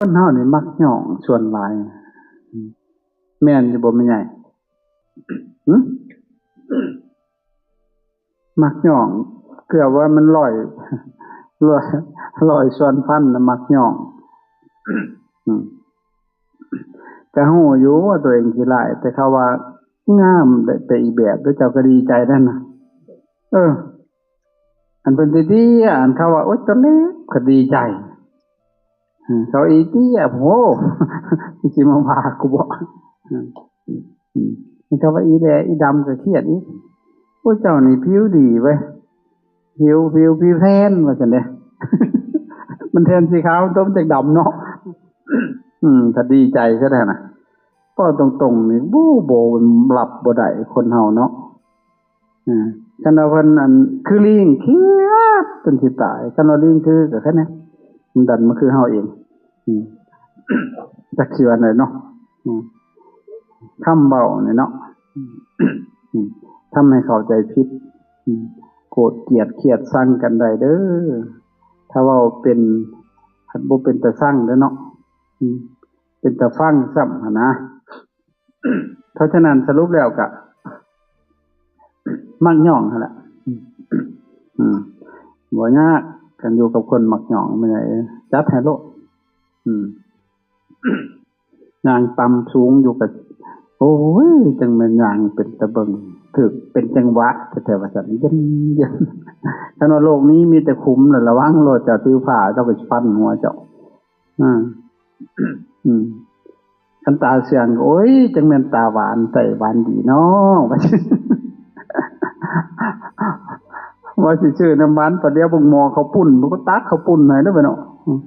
ຄົນເຮົານີ້ມັກຍ້ອງສ່ວນຫຼາຍ. ແມ່ນຢູ່ບໍ່ແມ່ໃຫຍ່? ຫຶ? ມັກຍ້ອງ ເກືອບວ່າມັນຮ້ອຍ ຮ້ອຍ ຮ້ອຍສ່ວນພັນນະ ມັກຍ້ອງ. ອືມ ກະຮູ້ຢູ່ວ່າຕົວເອງຂີ້ຮ້າຍ ແຕ່ເຂົາວ່າງາມໄປອີກແບບ ແລ້ວເຈົ້າກະດີໃຈນັ້ນນະ. ເອີ ອັນເພິ່ນຕິເດຍ ອັນເຂົາວ່າ ໂອ້ຍ ຕົວເລັກ ກະດີໃຈ. ເອີ ເຂົາອີເດຍ ໂອ້ ຊິມາວ່າກູບໍ? ເອີ ເຂົາວ່າອີແຫຼ ອີດຳກະຄຽດອີກ. ໂອ້ ເຈົ້ານີ້ຜິວດີເວີຍ ຜິວ ຜິວ ຜິວແທນ ວ່າຊັ້ນເດ້. ມັນແທນສີຂາວ ຕົວມັນຈັກດຳເນາະ. ອືມ ກະດີໃຈຊະແທ້ນະ. ເວົ້າຕົງໆນີ້ ບໍ່ ບໍ່ ຮັບບໍ່ໄດ້ຄົນເຮົາເນາະ. ເອີ ຄັນວ່າເພິ່ນ ອັນ ຄືລີງ ຄຽດຈົນຊິຕາຍ. ຄັນວ່າລີງຄື ກະແຄ່ນັ້ນ ມັນດັນມາຄືເຮົາເອງ. ອືມ ຈັກຊິວ່າແນວໃດເນາະ. ອືມ ຄຳເວົ້ານີ້ເນາະ ອືມ ທຳໃຫ້ເຂົ້າໃຈຜິດ ອືມ ໂກດກຽດຄຽດຊັງກັນໄດ້ເດີ້ ຖ້າເວົ້າເປັນ. ຄັນບໍ່ເປັນຕາຊັງເດີ້ເນາະ ອືມ ເປັນຕາຟັງຊ້ຳຫັ້ນນະ. ເພາະສະນັ້ນສະຫຼຸບແລ້ວກະມັກຍ້ອງຫັ້ນແຫຼະ. ອືມ ບໍ່ຍາກ ຄັນຢູ່ກັບຄົນມັກຍ້ອງ ແມ່ນຫຍັງ ຈັດໃຫ້ໂລດ. ອືມ ຍ່າງຕ່ຳສູງຢູ່ກະ ໂອ້ຍ ຈັ່ງແມ່ນຍ່າງເປັນຕາເບິ່ງ ຖືກເປັນຈັງຫວະແທ້ໆ ວ່າຊັ້ນ. ເຢັນໆ ຄັນວ່າໂລກນີ້ມີແຕ່ຂຸມ ລະລະວັງໂລດ ເຈົ້າຖືພາ ເຂົາກະຊິຟັນຫົວເຈົ້າ. ອືມ ອືມ ຄັນຕາເຊື່ອງ ໂອ້ຍ ຈັ່ງແມ່ນຕາຫວານໃສຫວານດີເນາະ ວ່າຊິ ວ່າຊິຊື້ນ້ຳຫວານ ປະດຽວບັກໝໍ້ເຂົ້າປຸ້ນ ມັນກະຕັກເຂົ້າປຸ້ນໃຫ້ເດີ້ເນາະ. ອືມ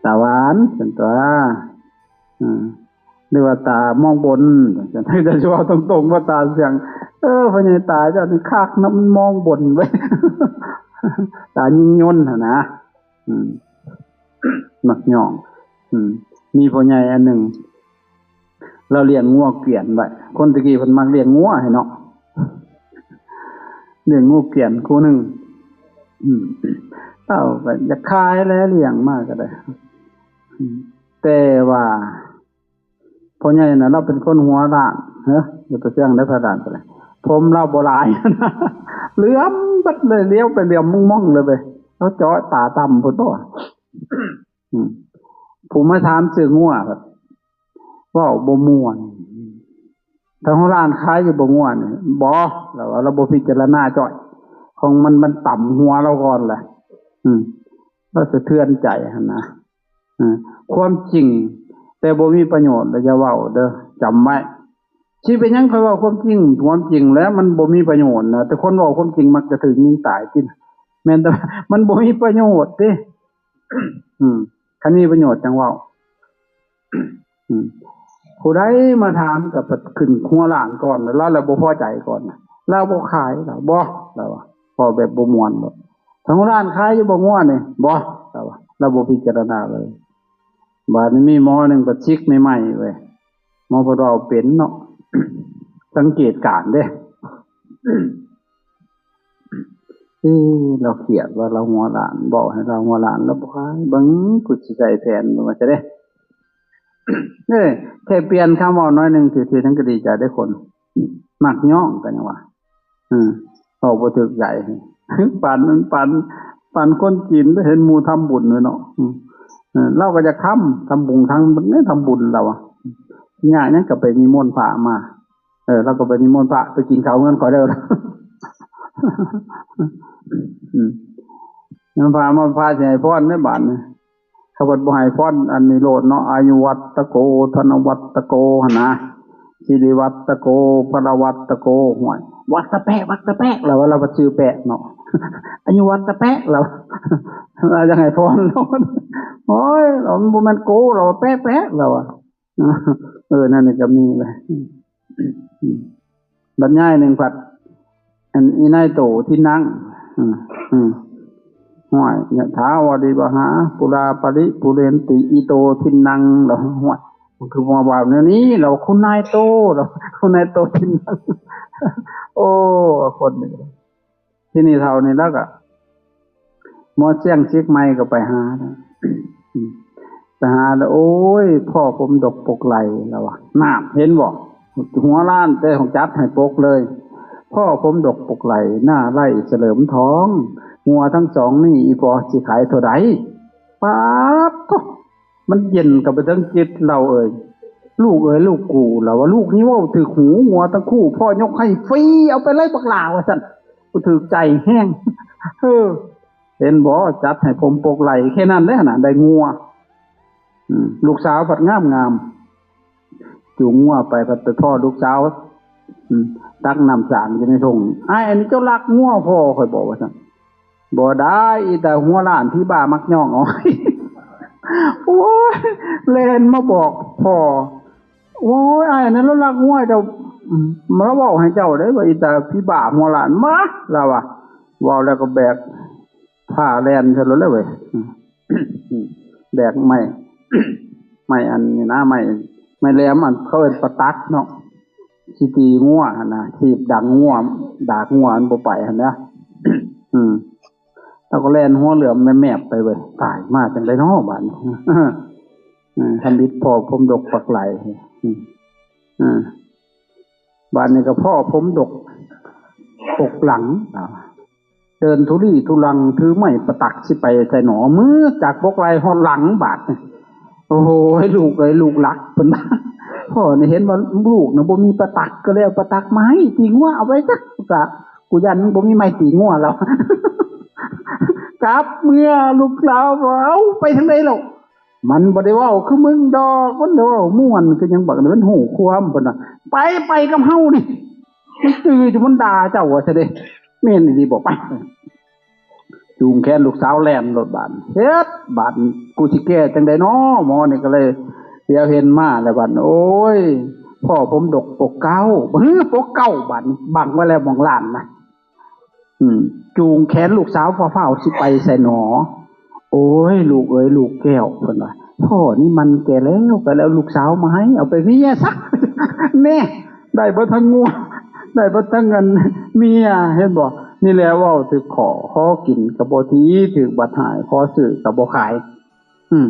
ຕາຫວານຊັ້ນຕົວະ. ອືມ ຫຼືວ່າຕາມອງບົນ ຈັ່ງຊັ້ນ ຈະເວົ້າຕົງໆ ວ່າຕາເຊື່ອງ. ເອີ ພໍ່ໃຫຍ່ຕາເຈົ້ານີ້ຄັກນະ ມັນມອງບົນເວີຍ ຕາຍິງຍົນຫັ້ນນະ. ອືມ ມັກຍ້ອງ. ອືມ ມີພໍ່ໃຫຍ່ອັນໜຶ່ງ ລາວລ້ຽງງົວກວຽນໄວ້. ຄົນແຕ່ກີ້ເພິ່ນມັກລ້ຽງງົວໃຫ້ເນາະ ລ້ຽງງົວກວຽນຄູ່ໜຶ່ງ. ອືມ ລາວກະຢາກຂາຍແຫຼະ ລ້ຽງມາກະໄດ້. ອືມ ແຕ່ວ່າ ພໍ່ໃຫຍ່ນະ ລາວເປັນຄົນຫົວລ້ານ ເຮີ ຢ່າໄປເຊື່ອງໄດ້ ພະລ້ານກະໄດ້ ຜົມລາວບໍ່ຫຼາຍ ເຫຼືອມເບິດເລີຍ ຫຼຽວໄປຫຼຽມມອງໆເລີຍເວີຍ. ລາວເຈາະຕາຕ່ຳໂພດບໍ່? ອືມ ຜູ້ມາຖາມຊື້ງົວ ເວົ້າບໍ່ມ່ວນ. ທາງຫົວລ້ານຂາຍຢູ່ບໍ່ງົວນີ້? ບໍ່ ລາວວ່າ ລາວບໍ່ພິຈາລະນາຈ້ອຍ ຂອງມັນ ມັນຕຳຫົວລາວກ່ອນແຫຼະ. ອືມ ລາວສະເທືອນໃຈຫັ້ນນະ. ເອີ ຄວາມຈິງແຕ່ບໍ່ມີປະໂຫຍດ ແລ້ວຢ່າເວົ້າເດີ້ ຈຳໄວ້. ຊິເປັນຫຍັງຂ້ອຍເວົ້າຄວາມຈິງ? ຄວາມຈິງແຫຼະ ມັນບໍ່ມີປະໂຫຍດນະ ແຕ່ຄົນເວົ້າຄວາມຈິງມັກຈະຖືກຍິງຕາຍຕິ. ແມ່ນແຕ່ມັນບໍ່ມີປະໂຫຍດຕິ. ອືມ ຄັນມີປະໂຫຍດຈັ່ງເວົ້າ. ອືມ ຜູ້ໃດມາຖາມກະຂຶ້ນຫົວລ້ານກ່ອນ ລາວລະບໍ່ພໍໃຈກ່ອນ. ລາວບໍ່ຂາຍ ລາວ ບໍ່ ລາວວ່າ ເວົ້າແບບບໍ່ມ່ວນໂລດ. ທາງຮ້ານຂາຍຢູ່ບໍ່ງົວນີ້? ບໍ່ ລາວວ່າ ລາວບໍ່ພິຈາລະນາເລີຍ. ບາດນີ້ມີໝໍໜຶ່ງປະຊິກໃໝ່ໆເວີຍ ໝໍເພິ່ນເວົ້າເປັນເນາະ ສັງເກດການເດ້. ເອີ ລາວຄຽດວ່າລາວຫົວລ້ານ ເວົ້າໃຫ້ລາວຫົວລ້ານ ລາວບໍ່ຂາຍ. ເບິ່ງ ກູຊິໃສ່ແຜນວ່າຊະເດ້. ເອີ ແຄ່ປ່ຽນຄຳເວົ້າໜ້ອຍໜຶ່ງຊື່ໆ ນັ້ນກະດີໃຈເດ້ຄົນມັກຍ້ອງ ກະຍັງວ່າ ເອີ ເວົ້າບໍ່ຖືກໃຈ. ປານ ປານ ປານຄົນຈີນໄດ້ເຫັນໝູ່ທຳບຸນເລີຍເນາະ. ເອີ ລາວກະຢາກທຳ ທຳບຸນ ທຳບຸນ ທຳບຸນລາວວ່າ ຍາກຫຍັງກະໄປນິມົນພະມາ. ເອີ ລາວກະໄປນິມົນພະ ໄປກິນເຂົ້າເຮືອນຂ້ອຍເດີ້. ອືມ ນິມົນພະມາ ພະຊິໃຫ້ພອນໃນບາດນີ້. ເຂົາເພິ່ນບໍ່ໃຫ້ພອນອັນນີ້ໂລດເນາະ ອາຍຸວັດຕະໂກ ທະນະວັດຕະໂກຫັ້ນນະ ສິລິວັດຕະໂກ ພະລະວັດຕະໂກ. ຫ້ວຍ ວັດຕະແປະ ວັດຕະແປະ ລາວວ່າ ລາວວ່າຊື່ແປະເນາະ ອາຍຸວັດຕະແປະ ລາວ ລາວຢາກໃຫ້ພອນໂລດ. ໂອ້ຍ ລາວ ມັນບໍ່ແມ່ນໂກ ລາວວ່າແປະໆ ລາວວ່າ. ເອີ ນັ້ນກະມີເລີຍ. ບັດຍາຍໜຶ່ງພັດ ອັນ ອີນາຍໂຕທິນນັງ ອືມ ອືມ ຫ້ວຍ ຍະຖາວາລິວະຫາ ປຸລາປະລິປູເຣນຕິ ອີໂຕທິນນັງ ລາວ ຫ້ວຍ ມັນຄືມາວ່າແນວນີ້ ລາວວ່າ ຄຸນນາຍໂຕ ລາວວ່າ ຄຸນນາຍໂຕທິນນັງ. ໂອ້ ຄົນນີ້ ທີນີ້ເທົ່ານີ້ລະກະ ໝໍຊຽງຊຽງໃໝ່ກະໄປຫາ ອືມ ໄປຫາແລ້ວ ໂອ້ຍ ພໍ່ຜົມດົກປົກໄຫຼ ລາວວ່າ. ນັ້ນ ເຫັນບໍ່? ຫົວລ້ານແຕ່ຕ້ອງຈັດໃຫ້ປົກເລີຍ. ພໍ່ຜົມດົກປົກໄຫຼ ໜ້າໄຫຼສະເຫຼີມທອງ ງົວທັງສອງນີ້ ອີ່ພໍ່ຊິຂາຍເທົ່າໃດ? ປາດໂທ້! ມັນເຢັນເຂົ້າໄປເຖິງຈິດລາວເອີຍ. ລູກເອີຍ ລູກກູ ລາວວ່າ. ລູກນີ້ເວົ້າຖືກຫູ ງົວທັງຄູ່ ພໍ່ຍົກໃຫ້ຟຣີ ເອົາໄປເລີຍບັກຫຼ້າ ວ່າຊັ້ນ. ກູຖືກໃຈແຮງ. ເອີ ເຫັນບໍ່? ຈັດໃຫ້ຜົມປົກໄຫຼ ແຄ່ນັ້ນແຫຼະນະ ໄດ້ງົວ. ອືມ ລູກສາວພັດງາມໆ ຈູງງົວໄປ ພັດໄປພໍ້ລູກສາວ ອືມ ຕັກນ້ຳສາງຢູ່ໃນທົ່ງ. ອ້າຍ ອັນນີ້ເຈົ້າລັກງົວພໍ່ຂ້ອຍບໍ? ວ່າຊັ້ນ. ບໍ່ໄດ້ ອີຕາຫົວລ້ານ ຜີບ້າມັກຍ້ອງເອົາ. ໂອ້ຍ ແລ່ນມາບອກພໍ່. ໂອ້ຍ ອ້າຍ ອັນນັ້ນລາວລັກງົວເຈົ້າ. ອືມ ລາວເວົ້າໃຫ້ເຈົ້າເດ້ ວ່າອີຕາຜີບ້າຫົວລ້ານ. ມາ ລາວວ່າ. ເວົ້າແລ້ວກໍແບກ ພາແລ່ນຊະໂລດແລ້ວເວີຍ. ອືມ ແບກໄມ້ ໄມ້ອັນນີ້ນະ ໄມ້ ໄມ້ແຫຼມ ອັນເຂົາເອີ້ນປະຕັກເນາະ ຊິຕີງົວຫັ້ນນະ ຖີບດັງງົວ ດາກງົວມັນບໍ່ໄປຫັ້ນນະ. ອືມ ລາວກໍແລ່ນຫົວເຫຼືອມແມບໆໄປເວີຍ. ຕາຍ ມາຈັ່ງໃດເນາະບາດນີ້. ເອີ ທຳອິດພໍ່ຜົມດົກປັກໄຫຼ. ອືມ ເອີ ບາດນີ້ກໍພໍ່ຜົມດົກປົກຫຼັງ ເດີນທຸລີທຸລັງ ຖືໄມ້ປະຕັກຊິໄປໃສໜໍ ມືຈາກປົກໄຫຼຮອດຫຼັງບາດນີ້. ໂອ້ຍ ລູກເອີຍ ລູກລັກ ເພິ່ນວ່າ. ພໍ່ນີ້ເຫັນວ່າລູກນະບໍ່ມີປະຕັກ ກໍເລີຍເອົາປະຕັກມາໃຫ້ຕີງົວ. ເອົາໄວ້ຊະ ກະ ກູຢ້ານມຶງບໍ່ມີໄມ້ຕີງົວແລ້ວ. ກັບເມືອ ລູກສາວວ່າ ເອົ້າ ໄປທາງໃດແລ້ວ? ມັນບໍ່ໄດ້ເວົ້າຄືມຶງດອກ ມັນເວົ້າມ່ວນຄືຫຍັງ ບັກນີ້ມັນຮູ້ຄວາມ ເພິ່ນວ່າ. ໄປ ໄປກັບເຮົານີ້ ມັນຈື່ຢູ່ ມັນດ່າເຈົ້າວ່າຊັ້ນເດ້. ແມ່ນອີ່ຫຼີບໍ? ໄປ ຈູງແຂນລູກສາວແລ່ນໂລດບາດ. ເຮັດ ບາດ ກູຊິແກ້ຈັ່ງໃດນໍ? ໝໍນີ້ກໍເລີຍ ດຽວເຫັນມາແລ້ວບາດ. ໂອ້ຍ ພໍ່ຜົມດົກປົກເກົ້າ ເຮີ ປົກເກົ້າ ບາດນີ້ບັງໄວ້ແລ້ວໝ່ອງລ້ານນະ. ອືມ ຈູງແຂນລູກສາວຟ້າວໆ ຊິໄປໃສໜໍ? ໂອ້ຍ ລູກເອີຍ ລູກແກ້ວ ເພິ່ນວ່າ ພໍ່ນີ້ມັນແກ່ແລ້ວ ກໍແລ້ວລູກສາວມາໃຫ້ ເອົາໄປເມຍຊະ. ແນ່ ໄດ້ເບິດທັງງົວ ໄດ້ເບິດທັງອັນເມຍ ເຫັນບໍ່? ນີ້ແຫຼະ ເວົ້າຖືກຂໍ້ ຂໍກິນກໍບໍ່ຖີ ຖືກບັດຫາຍ ຂໍຊື້ກໍບໍ່ຂາຍ. ອືມ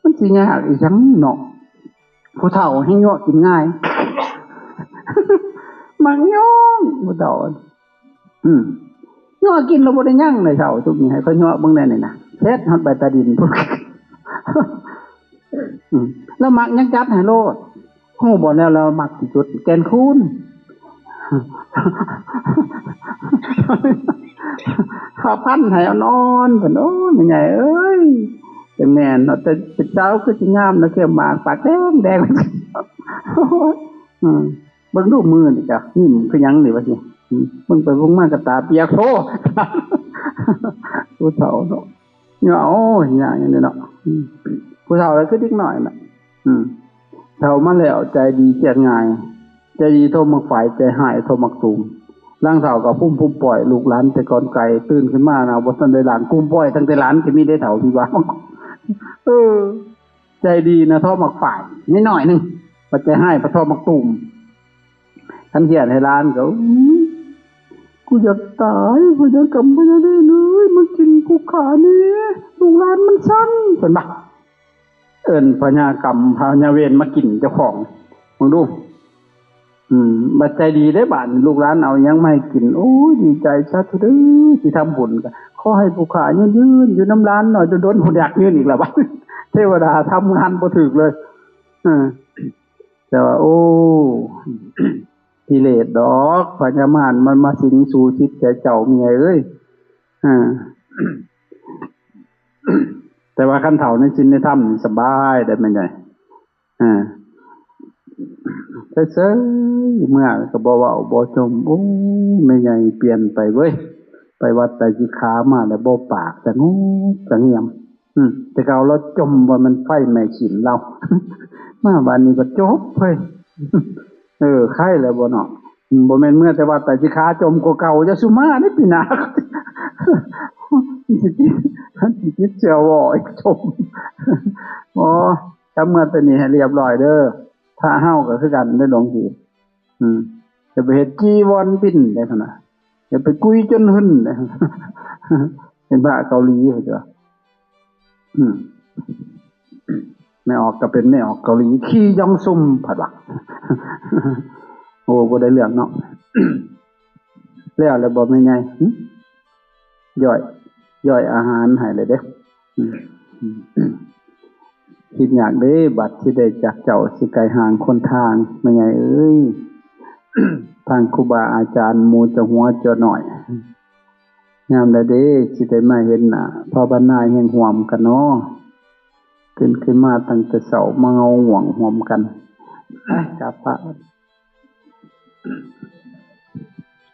ມັນຊິຍາກອີຫຍັງເນາະ? ຜູ້ເຖົ້າແຮ່ງຍົວະກິນງ່າຍ ມັກຍ້ອງຜູ້ເຖົ້າ. ອືມ ຍ້ວະກິນແລ້ວບໍ່ໄດ້ຍັງເລີຍເຖົ້າ ຊຸມນີ້ໃຫ້ຂ້ອຍຍົວະເບິ່ງແດ່ນີ້ນະ ເຮັດຮອດໃບຕາດິນພຸ້ນ. ອືມ ລາວມັກຫຍັງຈັດໃຫ້ໂລດ. ຮູ້ບໍ່ແນວລາວມັກທີ່ສຸດ? ແກ່ນຄູນ ເຂົາພັນໃຫ້ເອົານອນ ເພິ່ນ. ໂອ້ ແມ່ໃຫຍ່ເອີຍ ຈັ່ງແມ່ນເນາະ ແຕ່ເປັນສາວຄືຊິງາມເນາະ ແກ້ມໝາກ ປາກແດງໆ. ອືມ ເບິ່ງດູມືນີ້ກະຍິ້ມຄືຫຍັງນີ້ ວ່າຊິ. ອືມ ເບິ່ງໄປເບິ່ງມາກໍຕາປຽກໂພ ຜູ້ເຖົ້າເນາະ. ໂອ້ຍ ຍາກຫຍັງເດເນາະ. ອືມ ຜູ້ເຖົ້າລະຄືເດັກນ້ອຍນະ. ອືມ ເຖົ້າມາແລ້ວໃຈດີຄຽດງ່າຍ ໃຈດີເທົ່າໝາກຝ້າຍ ໃຈຮ້າຍເທົ່າໝາກຕູມ. ລາງເຖົ້າກໍຟຸ້ມໆປ່ອຍ ລູກຫຼານແຕ່ກ່ອນໄກ ຕື່ນຂຶ້ນມານະ ບໍ່ທັນໄດ້ລ້າງ ກຸ້ມປ່ອຍ. ຕັ້ງແຕ່ຫຼານກໍມີເດ້ເຖົ້າທີ່ວ່າ ເອີ ໃຈດີນະເທົ່າໝາກຝ້າຍ ນ້ອຍໆໜຶ່ງ ບັດໃຈຮ້າຍປະເທົ່າໝາກຕູມ. ຄັນຄຽດໃຫ້ຫຼານກໍ ອືມ ກູຢາກຕາຍ ພະຍາກຳພະຍາເວນເອີຍ ມາກິນຜູ້ຂ້າແດ່ ລູກຫຼານມັນຊັງ ເພິ່ນວ່າ. ເອີ້ນພະຍາກຳພະຍາເວນມາກິນເຈົ້າຂອງ ເບິ່ງດູ. ອືມ ບັດໃຈດີເດ້ບາດນີ້ ລູກຫຼານເອົາຫຍັງມາໃຫ້ກິນ ໂອ້ຍ ດີໃຈ ສາທຸເດີ ຊິທຳບຸນກໍຂໍໃຫ້ຜູ້ຂ້າຍືນໆຢູ່ນຳຫຼານໜ້ອຍດົນໆ ພຸ້ນ ຢາກຍືນອີກແລ້ວບາດ. ເທວະດາທຳງານບໍ່ຖືກເລີຍ. ເອີ ແຕ່ວ່າ ໂອ້ ກິເລດດອກ ພະຍາມານມັນມາສິງສູ່ຈິດໃຈເຈົ້າ ເມຍເອີຍ. ເອີ ແຕ່ວ່າຄັນເຖົ້າໃນສິນໃນທຳນີ້ສະບາຍໄດ໋ແມ່ໃຫຍ່. ເອີ ເຊີຍໆ ເມື່ອກໍບໍ່ເວົ້າບໍ່ຈົ່ມ. ໂອ້ ແມ່ໃຫຍ່ປ່ຽນໄປເວີຍ ໄປວັດໄຕຊິຂາມາແລ້ວ ບໍ່ປາກ ສະຫງົບສະຫງຽມ. ອືມ ແຕ່ເກົ່າລາວຈົ່ມວ່າມັນໄຟແມ່ຂີ້ນລາວ ມາບາດນີ້ກໍຈົບເຮີ້ຍ. ເອີ ໄຄແລ້ວບໍ່ເນາະ? ອືມ ບໍ່ແມ່ນເມືອແຕ່ວ່າໄຕຊິຂາຈົ່ມກວ່າເກົ່າ ຢ່າສູ່ມາເດ້ປີໜ້າ ຊິຕິດ ຊິຕິດເຊື້ອວໍອີກຈົ່ມ. ໂອ້ ຈະເມືອແຕ່ນີ້ໃຫ້ລຽບຮ້ອຍເດີ. ພະເຮົາກໍຄືກັນເດີຫຼວງພີ່. ອືມ ຢ່າໄປເຮັດຈີວອນບິນເດ້ ເພິ່ນວ່າ ຢ່າໄປກຸຍຈົນຫຶ້ນເດ້ ເປັນພະເກົາຫຼີເຂົາເຈົ້າ. ອືມ ແມ່ອອກກໍເປັນແມ່ອອກເກົາຫຼີ ຂີ້ຢອງຊຸ່ມ ພັດວ່າ. ໂອ້ ບໍ່ໄດ້ເລື່ອງເນາະ. ແລ້ວແລ້ວບໍ່ແມ່ໃຫຍ່? ຫຶ? ຍ່ອຍ ຍ່ອຍອາຫານໃຫ້ແລ້ວເດ້. ຄິດຍາກເດ້ ບັດຊິໄດ້ຈາກເຈົ້າ ຊິໄກຫ່າງຄົນທາງ ແມ່ໃຫຍ່ເອີຍ. ທາງຄູບາອາຈານ ໝູ່ເຈົ້າຫົວເຈົ້ານ້ອຍ ຍາມໃດເດ້ ຊິໄດ້ມາເຫັນໜ້າ ພາວະນາແຮ່ງຮ່ວມກັນເນາະ. ຕື່ນຂຶ້ນມາຕັ້ງແຕ່ເຊົ້າ ມາເງົາງ່ວງຮ່ວມກັນ ໄປກາບພະ.